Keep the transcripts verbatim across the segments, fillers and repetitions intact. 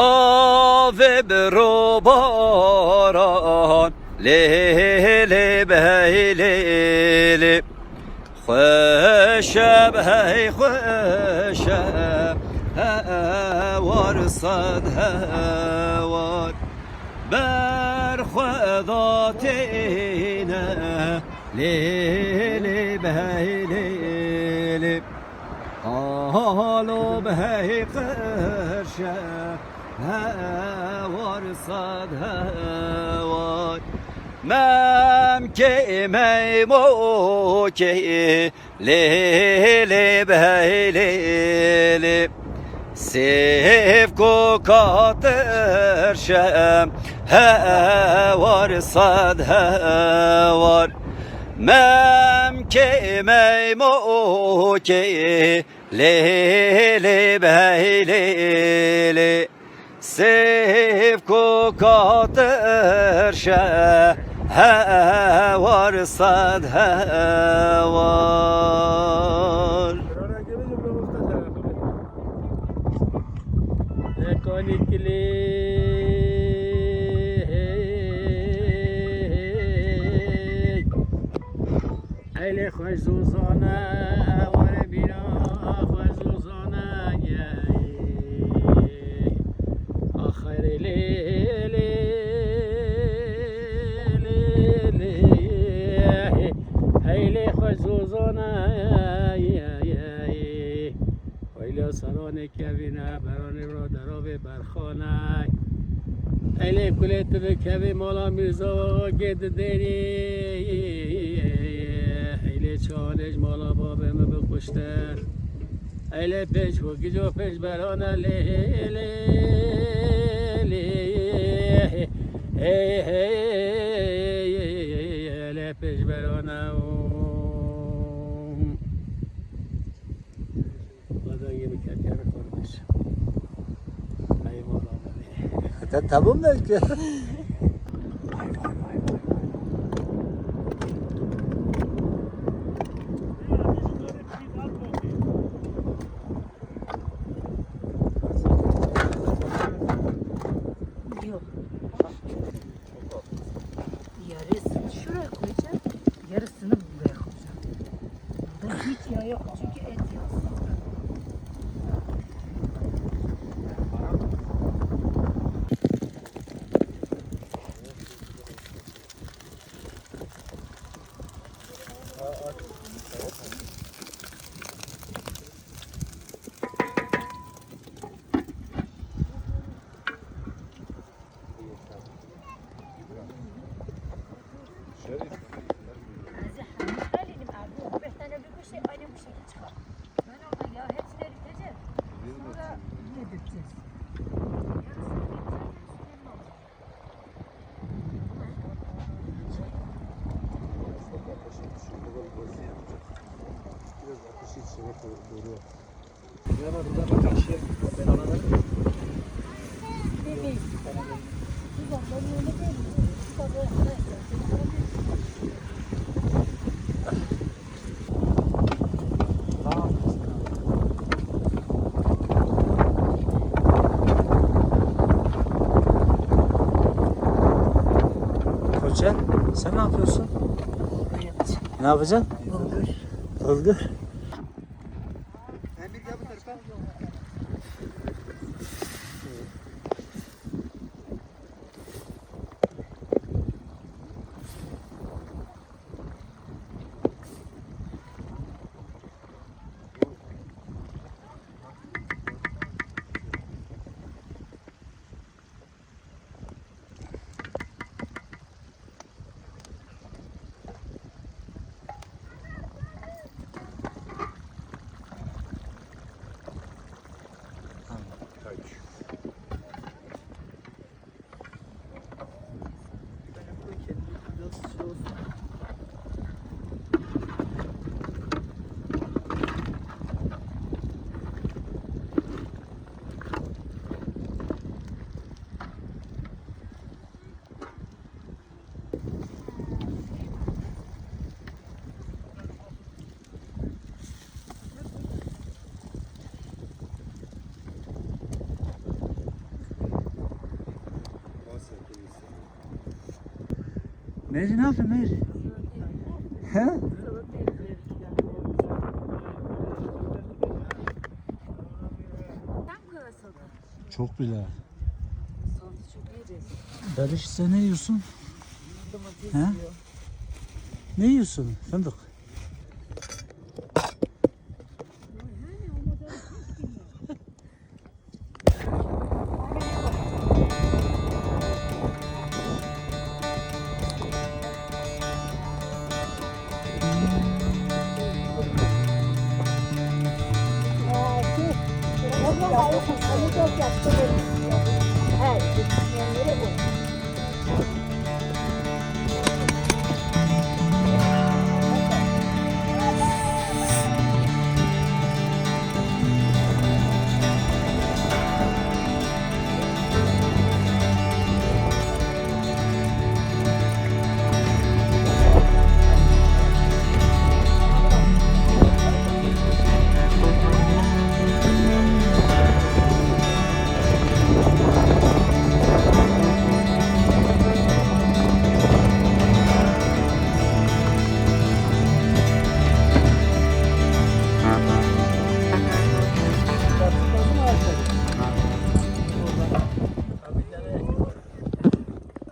Avê bi ro baran, lê lê behey lê lê. Xweş e behey xweş e, hewar sed hewar. Ber xwe da têne, lê lê behey lê lê. Halo behey qirşe, hewar sed hewar. Memkê meymokê, lê lê behey lê lê. Sêv koka tirşe, hewar sed hewar. Memkê meymokê, lê lê behey lê lê. Sêv koka tirşe, hewar sed hewar. Dekanî kilê, hey lê xweş zozane, were bîra xweş zozane, yey. Axirê lê, lê, lê, lê, hey lê xweş zozane, yey, yey. Weyla seranê kevîne, beranê ra deravê berxane. Eylê kulê tu bi kevî mala Mîrza gê diderî. Eylê çanê ji mala babê min bikuştin. Eylê pênc xwe gico pênc berane lê, lê, lê. Hey, hey, lê pênc berane û Xwedayê min ketiye kardeş. Eyvallah. Te tamam belki. Yok. Yarısını şuraya koyacağım, yarısını buraya koyacağım. Burada hiç yağ yok çünkü et yağsız. Biraz ateşi içine doğru. Koçer, sen ne yapıyorsun? Ne yapacaksın? Bulgur. Bulgur. Ha, Mary ne yapıyor Mary? He? Çok bile. Barış, sen ne yiyorsun? He? Ne yiyorsun? Fındık.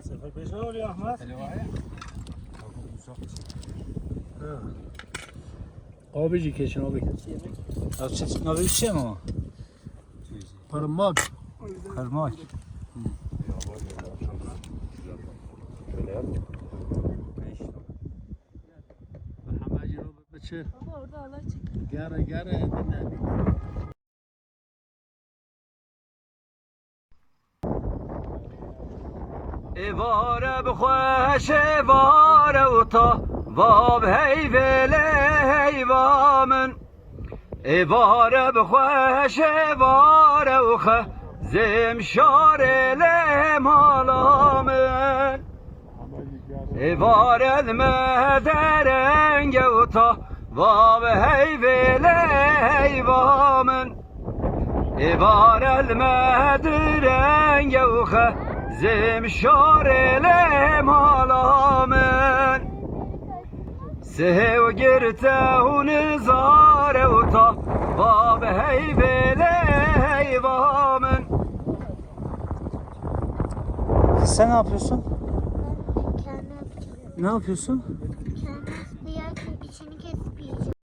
Sıfır beş ne oluyor Ahmet? Abi jî keçin abi. Ya çeşit navi bir şey mi o? Parmak. Parmak. Şöyle yap. Baba orada Allah çek. Gere gere dinle. Êvare bi xweş êvare û ta, va bi heyvê lê heyva min. Êvare bi xweş êvare û xezê mişarê lê mala min. Êvare li me derenge û ta, va bi heyvê lê heyva min. Êvare li me direnge û xezê mişarê lê mala min. Sihê û girte û nizare û ta, va bi heyvê lê heyva min. Sen ne yapıyorsun? Kendim. Ne yapıyorsun? Kendim.